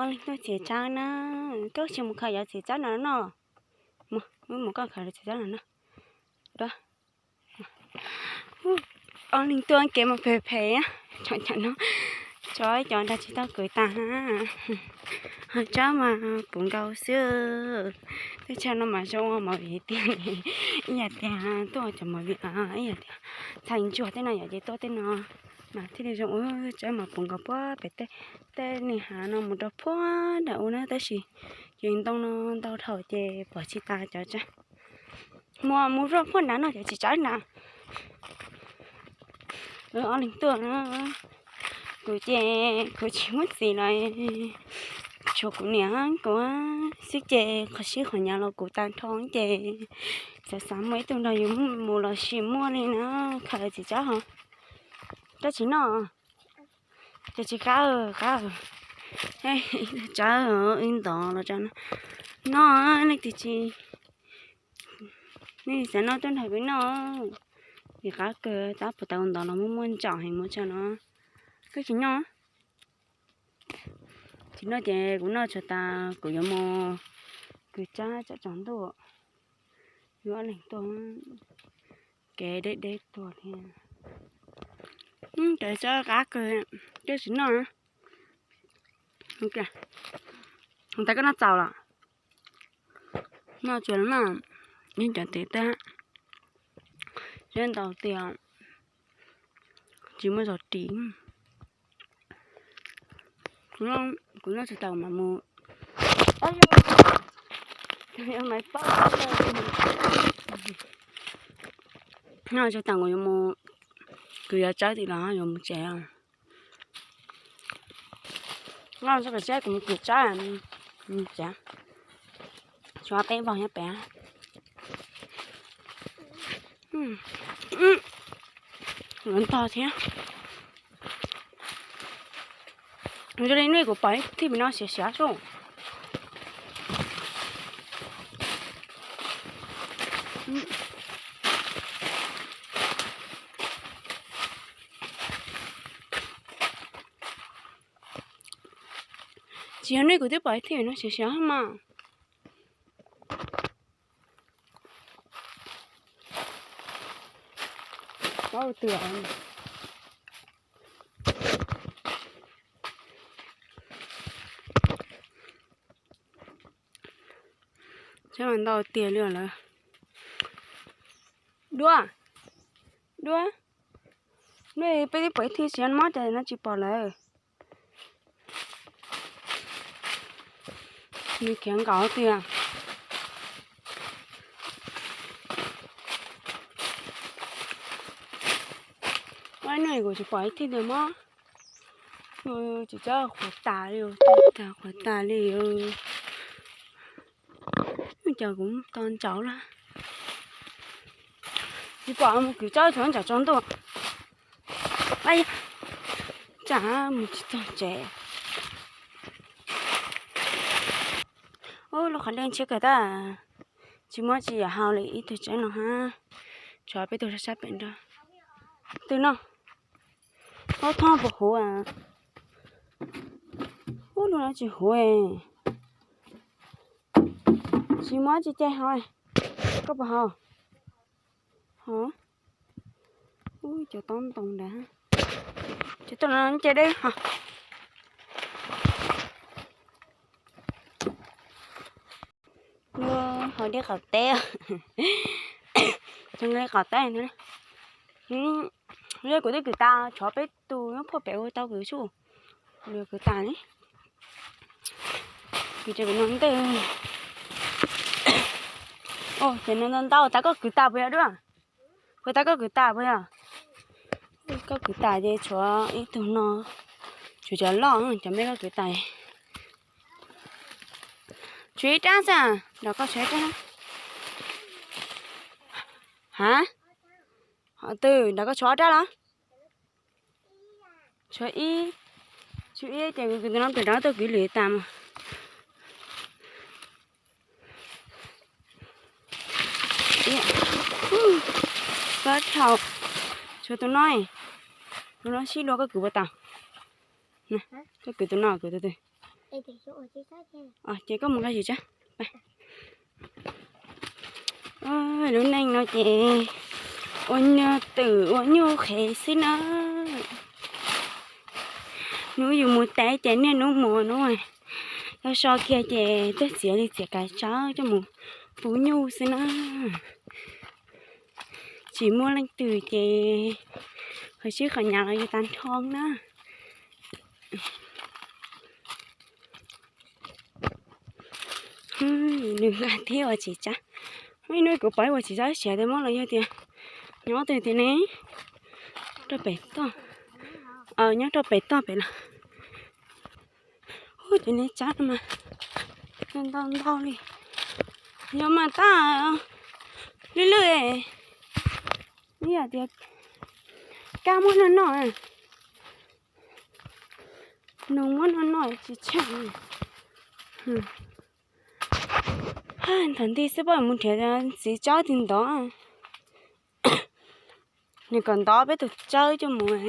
Ob leeg tuaj txiav tsawb na, koj tsis mus khaws cov txiav tsawb no noj. Mus, wb mus koj khaws cov txiav tsawb no noj. Ob leeg tuaj kev mas phem phem, cov no, cov cov dag tsis tau kwv tas na. Ho tsawb mas puv nkaus xwb. Teb chaws no mas zoo ua movie tiag, ib yam tias tuaj cov movie, ib yam tias txhais ntsuag tej no yom, ces tuaj tej no mas thiaj li zoo ua tsawb mas puv nkaus puag pem tej, tej niag hav no mus rau puag nram ub na, tab sis ces ntoo no ntau dhau ces pom tsis tas cov tsawb. Mus mus rau puag nrad no ces tsis tsawb nrad. Wb ob leeg tuaj na, kuv ces kuv tsis muaj txiv los, tshuav kuv niam kuv xwb ces qhov sib qhov nyav los kuv tag nrho ces xav xav muaj ib tug nrog yus mus los sis muaj li na, khaws txiav tsawb ho. Koj tsis noj? Ces tsis qab, qab. Tsawb ib ntov los tso no. Noj, leej twg tsis, nej xav noj tuaj nrog peb noj. Ces qab kawg, tab puas tau ntov los muaj muaj ntsaum heev muab tso no. Koj tsis noj? Tsis noj ces kuv noj tsuag tas kuv yuav mus kwv tsawb tsam tsaus ntuj. Wb ob leeg tuaj, kev deb deb tuaj thiab. Kev tsawb qab kawg, koj tsis noj? Ua cas koj noj txaus los? Noj tsuag los noj ib cov tes tag, seb ntau tiag, tsis muaj zog ris. Kuv noj tsuag tas mam mus, noj tsuag tas kuv yuav mus kwv cov tsawb tim los yuav mus tsev. Noj tsuag tas seb kuv mus kwv tsawb, tshuav peb vog nyob pem. Yuav ntog thiab. Zoo li nej kuv pom ib thij pem no siav siav sub. Tsis yog nej kuv twb pom ib thij no siav siav mas. Paub twg os. Tsawb mas ntau tiag li os lawm. Duab, duab, nej peb twb pom ib thij siav mob cas no tsis pom lawm. Nws khiav nkaus tiag. Ua ib hnub kuv tsis pom ib thij twg mob. Tsis txawj qhuav tas li, qhuav tas li. Cov kuv to ntsaum lawm. Tsis pom mus kwv tsawb tsuav ntsaum tsaus ntuj. Tsam mus tsis txog tsev. Ub, lub qhov dej ntshiab kawg tag. Tsis muaj tsis yam hau li ib tug tsev no hab. Tshuav peb tug sab sab pem nrag. Twg no? Ob thob puas huv? Ub, lub no tsis huv. Tsis muaj tsis ce hau. Koj puas hau? Hau. Ub, cov tob ntoo ntawd. Cov tob no ce deb hau. Hau dej qaum teb. Tsis nqe qaum teb. Kuv twb kwv tas, tshuav peb tug nyob puag pem ua tau kwv sub. Kwv tas ne. Kwv tsev pem no ntej. Ces no ntau ntau tas koj kwv tas puas yog duab? Puas tas koj kwv tas puas yog? Koj kwv tas ces tshuav ib tug no, tshuav cov loj, cov me koj kwv tas. Tshuav ib rab xwb, nram koj tshuav ib rab. Ha? Twg nram koj tshuav ob rab los? Tshuav ib, tshuav ib ces kuv kwv tus no pem rov tuaj kwv lwm tas mas. Pab dhau. Tshuav tus no, tus no sib dua koj kwv puas tas? Koj kwv tus no kwv tus twg? Ces koj mus nqa yus tsab. Lub neej no ces ua nyuj twm ua nyuj qhev xwb na. Hnub yus mus teb ces niaj hnub mus no, yog so kiag ces tuaj txiav li txiav kav tsawb coj mus puv nyuj xwb na. Tsis muaj leej twg ces qhov sib qhov nyav los yog tag nrho na. Nws nqa thiab ua tsis tsab. Ib hnub kuv pom ua tsis tsab siav tias muab los yog tias nyob twg tias ne. Rau pem toj, nyob rau pem toj pem los. Ub, cov niag tsab no mas ntau ntau li. Yog mas tab lwj lwj, ib yam tias kab muab noj noj, noog muab noj noj tsis tsheej. Thaum ntej xwb poj mus nrhiav txiv tsawb twg ntov, nws kom ntov peb tus tsawb coj mus,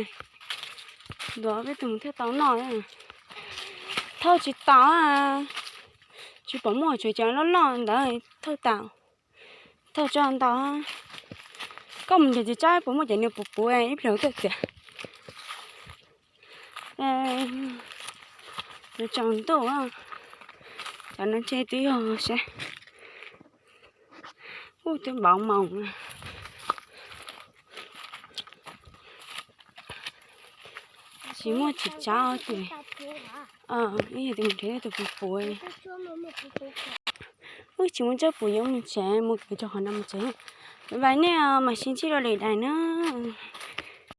ntov peb tus mus thiaj tau noj. Thauj tsis tau, tsis pom muaj tsuas cov loj loj ntawd thauj tau. Thauj tso ntau. Koj mus nrhiav txiv tsawb puas muaj cov niag puv puv ib pliag tuaj txiav. Tsaus ntuj, cov no ntshe twb yog seb. Ub, twb npau moos. Tsis muaj txiv tsawb ces ib yam li mus nrhiav tus puv puv. Ub, tsis muaj tsawb puv yuav mus tsev, mus kwv rau qhov no mus tsev. Bye bye nej, mam sib ntsib dua lwm daim na.